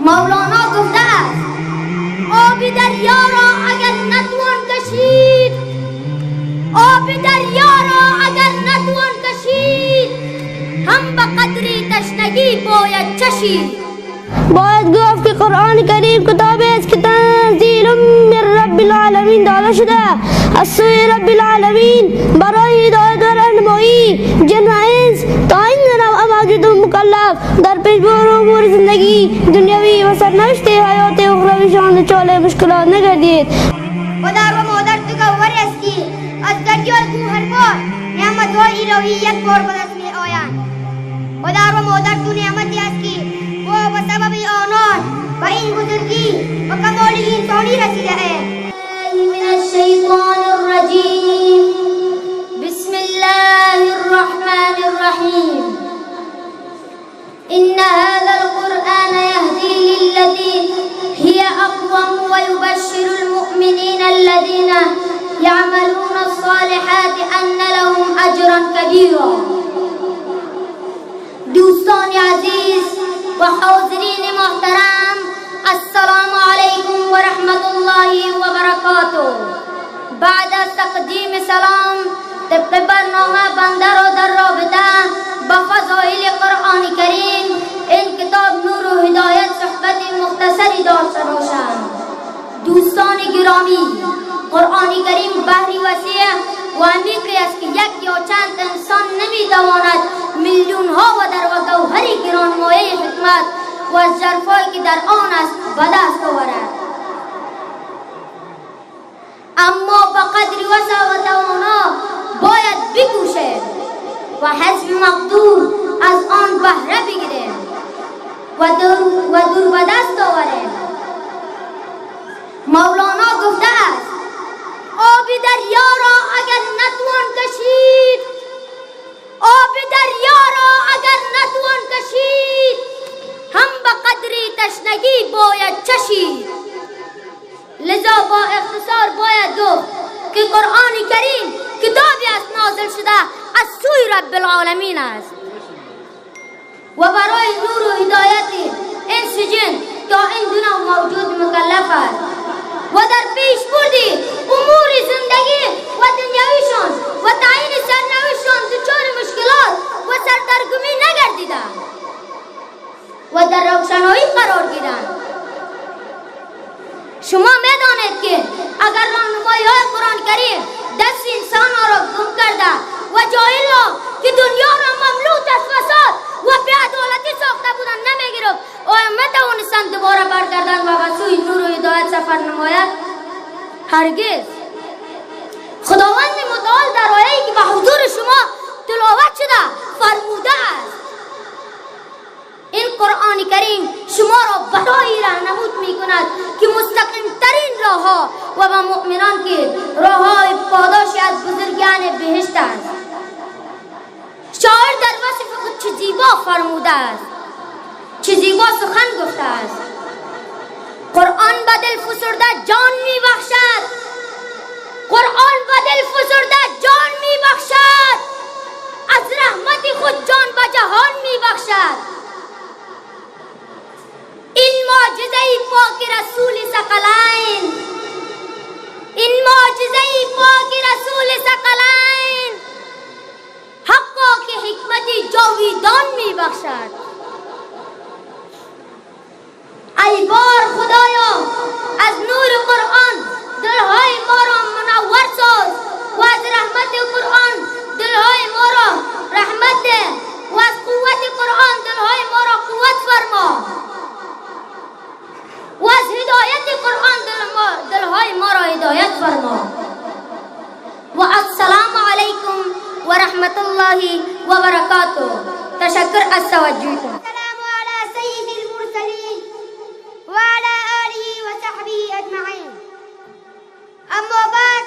مولانا گفته است آب دریا را اگر نتوان کشید، آب دریا را اگر نتوان کشید، هم به قدر تشنگی باید چشید. باید گفت که قرآن کریم کتابی است که تنزیل من رب العالمین داده شده از سوی رب العالمین برای هدایت و راهنمایی جن و انس تا این نوع موجود مکلف در پیشبرد امور زندگی دنیوی و سرنوشت حیات اخرویشان دچار مشکلات نگردید. پدر و مادر تو گوهری است که از دریای گوهربار نعمتهای الهی یک بار به دست می آیند. پدر و مادر تو نعمتی است که با به سبب آنان به این بزرگی و کمال انسانی رسیده ایم. من الشیطان الرجیم، بسم الله الرحمن الرحیم. إن هذا القرآن يهدي للتي هي أقوم ويبشر المؤمنين الذين يعملون الصالحات أن لهم أجرا كبيرا. دوستان عزیز و حاضرین محترم، السلام علیکم و رحمت الله و برکاته. بعد از تقدیم سلام، طبق برنامه بنده را در رابطه با فضایل قرآن کریم این کتاب نور و هدایت صحبت مختصری داشته باشم. دوستان گرامی، قرآن کریم بحری وسیع و عمیقی است که یک یا چند انسان نمیتواند میلیون ها و در و گوهری گرانمایه حکمت و از ژرفایی که در آن است به دست آورد، اما به قدر وسع و توانا باید بکوشد و حسب مقدور از آن بهره بگیریم و دور به دست آوریم. مولانا گفته است آب دریا را اگر نتوان کشید، آب دریا را اگر نتوان کشید، هم به قدر تشنگی باید چشید. لذا با اختصار باید گفت که قرآن کریم کتابی است نازل شده از سوی رب العالمین است و برای نور و هدایت انس جن تا این دو نوع موجود مکلف است و در پیش بردی امور زندگی و دنیویشان و تعیین سرنوشتشان دچار مشکلات و سردرگمی نگردیدند و در روشنایی قرار گیرند. شما میدانید که اگر راهنمایی های قرآن کریم دست انسان ها را گم کرده و جاهل را که دنیا را مملو از فساد و بی‌عدالتی ساخته بودند نمیگرفت، آیا میتوانستند دوباره برگردند و به سوی نور و هدایت سفر نماید؟ هرگز. خداوند متعال در آیه‌ای که به حضور شما تلاوت شده فرموده است این قرآن کریم شما را برای راهنمود می کند که مستقیم ترین راه ها و به مؤمنان که راه های پاداش از بزرگان بهشت است. شاعر در وصف خود چه زیبا فرموده است، چه زیبا سخن گفته است. قرآن به دل فسرده جان می بخشد، قرآن به دل فسرده جان می بخشد، از رحمت خود جان به جهان می بخشد. این معجزه پاک رسول ثقلین، این معجزه پاک رسول ثقلین، حقا که حکمت جاویدان می بخشد. ای بار خدایا از نور قرآن دلهای ما را منور ساز و از رحمت قرآن دلهای ما را رحمت ده و از قوت قرآن دلهای ما را قوت فرما و از هدایت قرآن دلهای ما را هدایت فرما. و السلام علیکم و رحمت الله و برکاته. تشکر از توجهتون. السلام علی سید المرسلین و علی آله و صحبه اجمعین. اما بعد،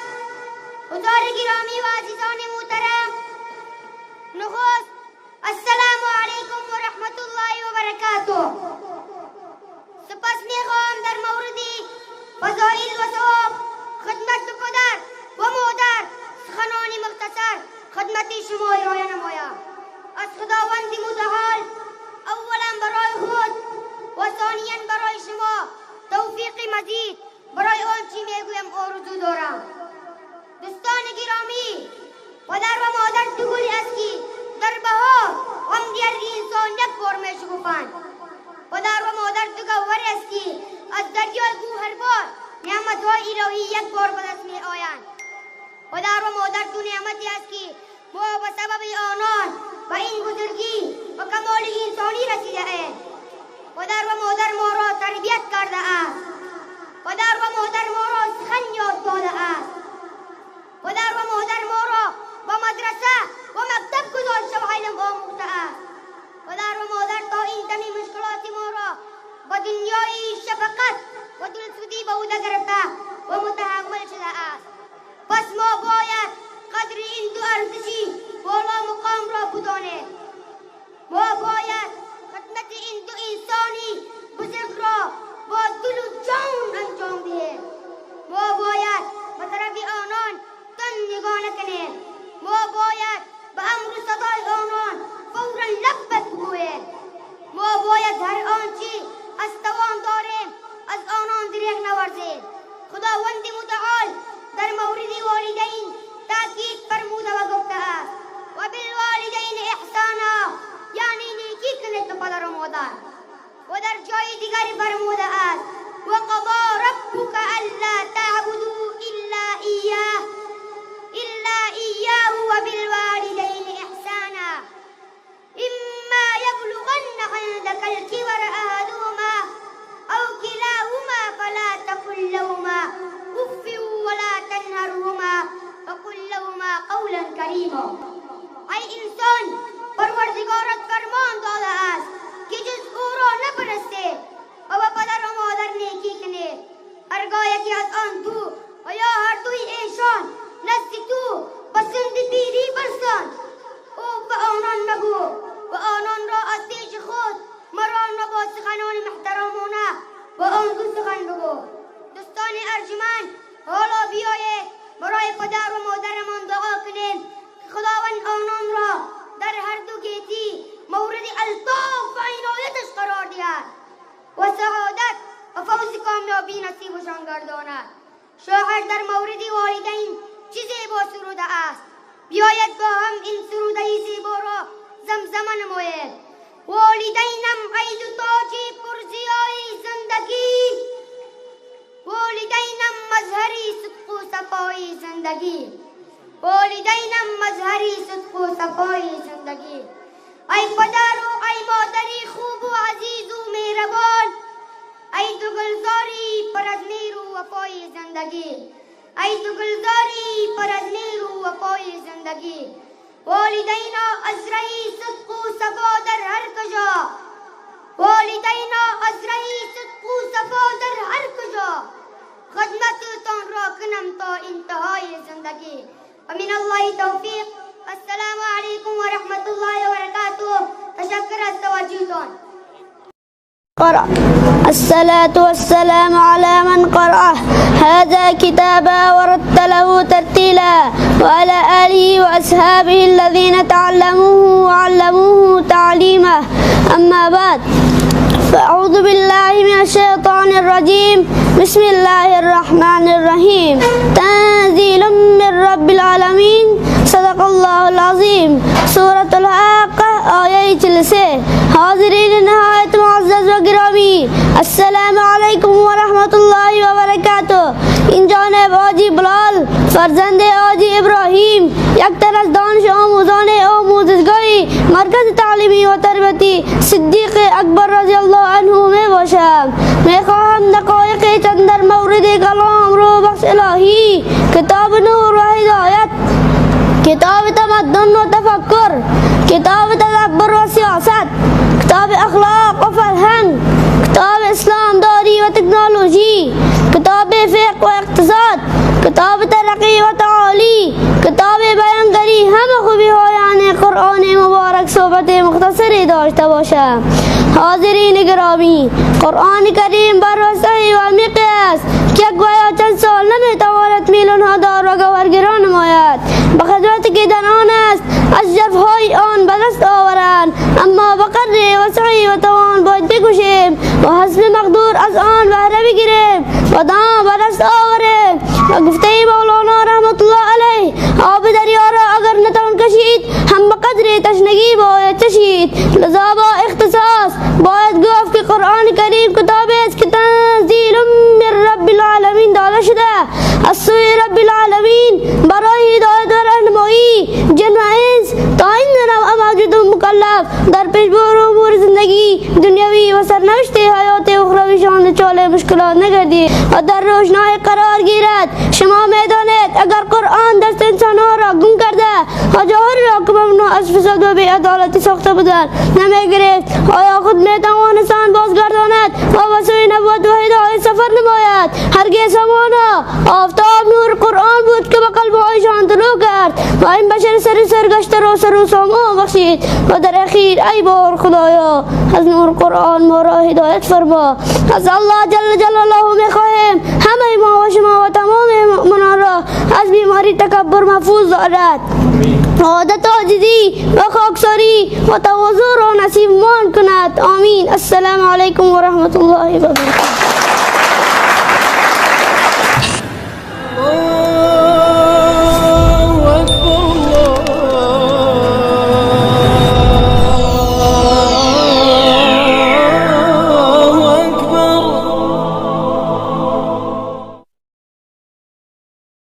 حضار گرامی و عزیزان محترم، نخست السلام علیکم و رحمت الله و برکاته. ثانیا برای شما توفیق مزید برای آنچه میگویم آرزو دارم. دوستان گرامی، پدر و مادر دو گلی است که در بهار عمر انسان یک بار میشکوفند. پدر و مادر دو گوهری است که از دریای گوهربار نعمتهای الهی یک بار به دست می آیند. پدر و مادر دو نعمتی است که ما به سبب آنان به این بزرگی و کمال انسانی رسیده ایم. پدر و مادر ما را تربیت کرده است. پدر و مادر ما را سخن یاد داده است. پدر و مادر ما را به مدرسه و مکتب گذاشته و علم آموخته است. پدر و مادر تا این دمی مشکلات ما را به دنیای شفقت و دلسوزی به عهده گرفته و متحمل شده است. پس ما باید قدر این دو ارزشی بالا مقام را بدانیم. ما باید خدمت این دو انسانی بزرگ را با دل و جان انجام دهیم. ما باید به طرف آنان تن نگاه نکنیم. ما باید به امر صدای آنان فورا لبت بگوییم. ما باید هر آنچه از توان داریم از آنان دریغ نورزیم. خداوند متعال در مورد والدین تاکید فرموده و گفته است و بالوالدین احسانا، یعنی نیکی کنید به پدر و مادر. و در جای دیگری فرموده است و قضا ربک الا تعبدوا الا ایاه و بالوالدین احسانا اما یبلغن عندك الكبر احدهما او كلاهما فلا تقل لهما اف ولا تنهرهما وقل لهما قولا کریما. ای انسان، پروردگارت فرمان داده است که جز او را نپرستید و به پدر و مادر نیکی کنید. هرگاه یکی از آن دو و یا هر دوی ایشان نزد تو به سن پیری برسند، او به آنان مگو و آنان را از پیش خود مران و با سخنان محترمانه و آن دو سخن بگو. دوستان ارجمند، حالا بیایید برای پدر و مادرمان دعا کنیم که خداوند آنان را در هر دو گیتی مورد الطاف و عنایتش قرار دهد و سعادت و فوز کامیابی نصیبشان گرداند. شاعر در مورد والدین چه زیبا سروده است. بیاید با هم این سروده زیبا را زمزمه نماییم. والدینم ای دو تاج پرضیای زندگی، والدینم مظهری صدق و صفای زندگی، والدینم مظهری صدق و صفای زندگی. ای پدر و ای مادری خوب و عزیز و مهربان، ای دو گلزاری پر از مهر و وفای زندگی، ای دو گلزاری پر از مهر و وفای زندگی. والدینا از رهی صدق و صفا در هر کجا، والدینا از رهی صدق و صفا در هر کجا، خدمتتان را کنم تا انتهای زندگی. و من الله توفیق. السلام علیکم و رحمت الله و برکاته. تشکر از توجهتان. قرأ. الصلاة والسلام على من قرأه هذا كتابا ورتله ترتيلا، وعلى آله وأصحابه الذين تعلموه وعلموه تعليمه. أما بعد، فأعوذ بالله من الشيطان الرجيم. بسم الله الرحمن الرحيم. تنزيل من رب العالمين. صدق الله العظيم. سورة الحاقة آیه 43. حاضرین نهایت معزز و گرامی، السلام علیکم و رحمت الله و برکاته. این جانب حاجی بلال فرزند حاجی ابراهیم، یک تن از دانش آموزان آموزشگاهی مرکز تعلیمی و تربیتی صدیق اکبر رضی الله عنه می باشم. می خواهم دقایق چند در مورد کلام رو بخش الهی، کتاب نور و هدایت، کتاب تمدن و تفکر، کتاب تدبر و سیاست، کتاب اخلاق و فرهنگ، کتاب اسلام داری و تکنولوژی، کتاب فقه و اقتصاد، کتاب ترقی و تعالی، کتاب بیانگری، همه خوبی های یعنی قرآن مبارک صحبت مختصری داشته باشم. حاضرین گرامی، قرآن کریم بر وسعی و عمیق است که یک یا چند سال نمیتواند میلیون ها دار و گوهرگران نماید. به خدمت که در آن است از ژرفهای آن به دست آورند، اما به قدر وسعی و توان باید بکوشیم و حسب مقدور از آن بهره بگیریم و دام به دست آوریم. و گفته مولانا رحمت الله علیه: آب دریا را اگر نتوان کشید، هم به قدر تشنگی باید چشید. لذا با اختصاص باید گفت که قرآن کریم کتاب است که تنزیل من رب العالمین داده شده از سوی رب العالمین برای هدایت و راهنمایی جن و انس، تا این نوع موجود مکلف در پیشبرد امور زندگی دنیوی و سرنوشت حیات اخرویشان دچار مشکلات نگردید و در روشنای قرار گیرد. شما میدانید اگر قرآن دست انسانها را گم کرده و جهان را که ممنوع از فساد و بی‌عدالتی ساخته بودند نمیگرفت، آیا خود میتوانستند بازگرداند و به سوی نبوت و هدایت سفر نماید؟ هرگز. همانا آفتاب نور قرآن بود که به قلب هایشان طلوع کرد و این بشر سر سرگشته را سر و سامان بخشید. و در اخیر ای بار خدایا، از نور قرآن ما را هدایت فرما. از الله جل جلاله میخواهیم همه ما و شما و تمام مؤمنان را از بیماری تکبر محفوظ دارد، عادت عاجزی و خاکساری و تواضع را نصیب مان کند. آمین. السلام علیکم و رحمت الله و برکاته.